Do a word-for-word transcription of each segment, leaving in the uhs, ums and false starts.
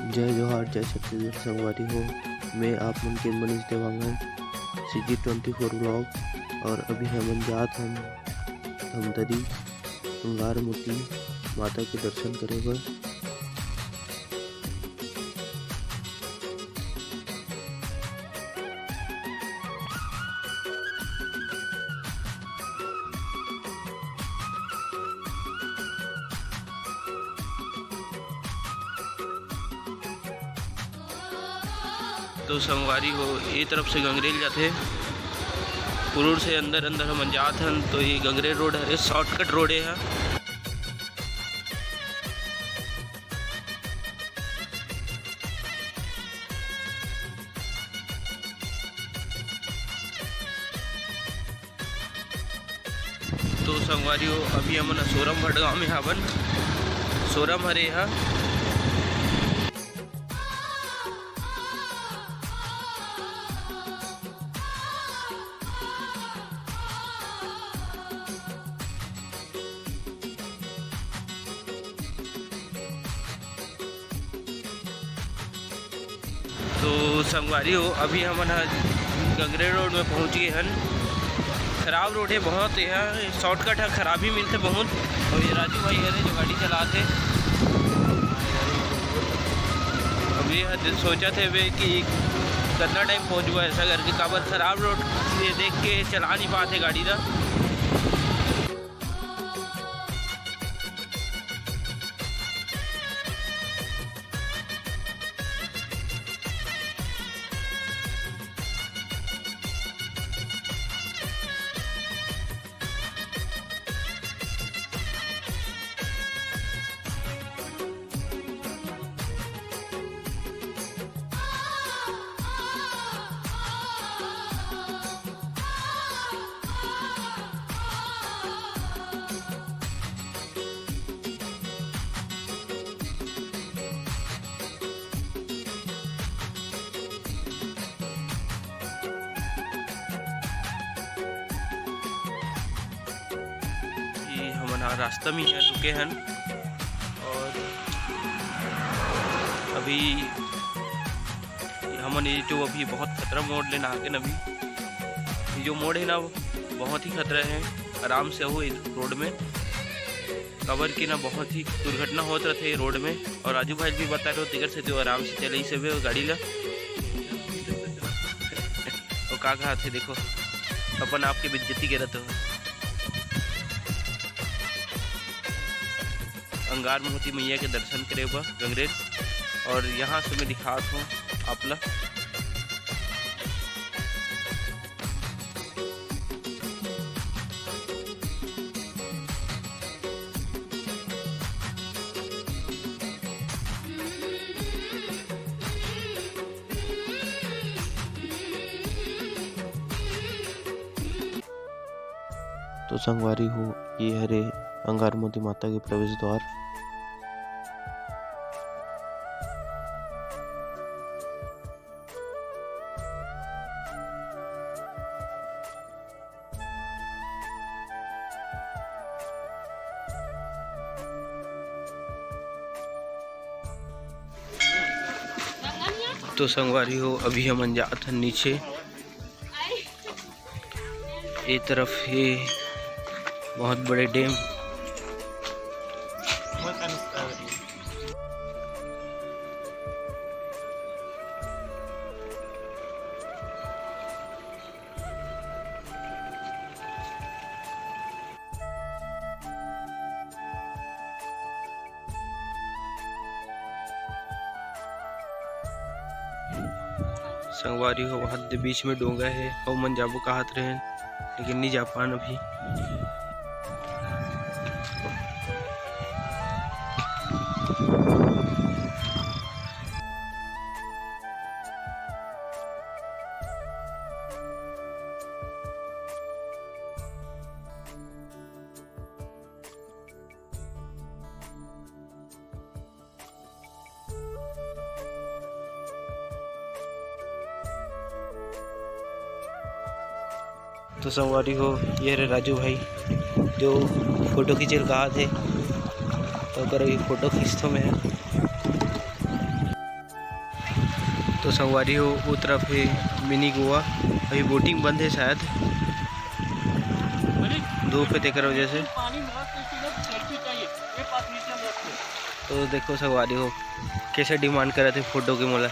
जय जोहार, जय छत्तीसगढ़ संगवारी हो। मैं आप मन के Manish Dewangan, CG twenty four vlog। और अभी हमन जात हन धमतरी अंगार मोती माता के दर्शन करे बर। तो संगवारी हो, ये तरफ से गंगरेल जाथे, पुरूर से अंदर अंदर हमन जात हन, तो ये गंगरेल रोड हरे, shortcut रोड है। तो संगवारी हो, अभी हमन सोरम भटगांव में हावन। सोरम हरे हा। तो संगवारी हो, अभी हमन ह गंगरेल रोड में पहुंच गए हन। खराब रोड है बहुत, यहाँ shortcut है, खराब ही मिलते बहुत। और ये राजू भाई हरे जो गाड़ी चलाते, अब ये ह सोचत हवे कि कितना टाइम पहुँचबो ऐसा करके, काबर खराब रोड ये देख के चला नहीं पाते गाड़ी ला। ये हमन ह रास्ता में यहाँ रुके हन और अभी हमन ये जो अभी बहुत खतरा मोड़ लेना आगे न अभी ये जो मोड़ है ना, वो बहुत ही खतरा है। आराम से हो इस रोड में, काबर कि ना बहुत ही दुर्घटना होत रथे रोड में। और राजू भाई भी बता रहे हो, तेकर से तो आराम से चले ही सबे गाड़ी ला। वो का कहा थे, देखो, अपन आप के बेइज्जती करत हो। अंगार मोती मैया के दर्शन करे बर गंगरेल, और यहाँ से मैं दिखात हूँ आप ला। तो संगवारी हो, ये हरे अंगार मोती माता के प्रवेश द्वार। तो संगवारी हो, अभी हमन जात हन नीचे। ए तरफ हे बहुत बड़े डैम। संगवारी हो, वहां दे बीच में डोंगा हे, अउ मन जाबो कहत रहेन, लेकिन नी जा पान अभी। तो संगवारी हो, ये हरे राजू भाई, जो फोटो खींचे ल कहा थे, तो ओकर अभी फोटो खींचथो मैं। तो संगवारी हो, वो तरफ है मिनी गोवा, अभी बोटिंग बंद है शायद, धूप है तेकर वजह से। तो देखो संगवारी हो, कैसे डिमांड करत हे फोटो के मोला।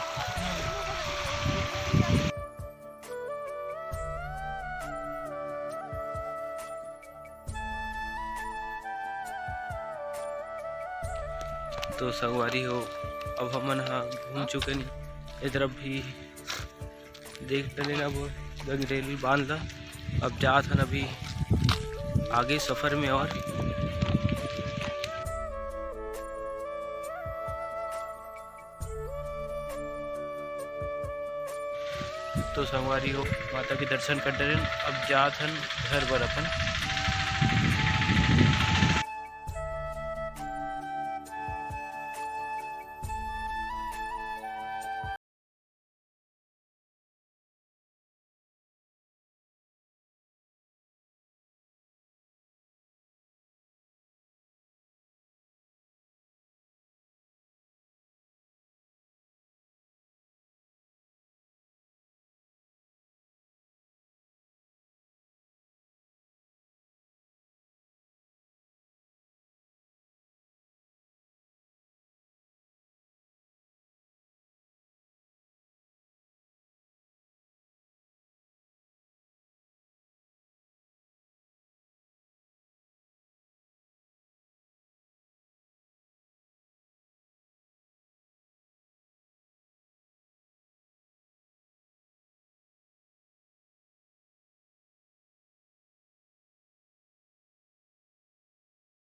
तो संगवारी हो, अब हमन ह घूम चुके हन। ए तरफ भी देख डरेन अब गंगरेल बांध ला। अब जात हन अभी आगे सफर में। और तो संगवारी हो, माता के दर्शन कर डरेन, अब जात हन घर बर अपन।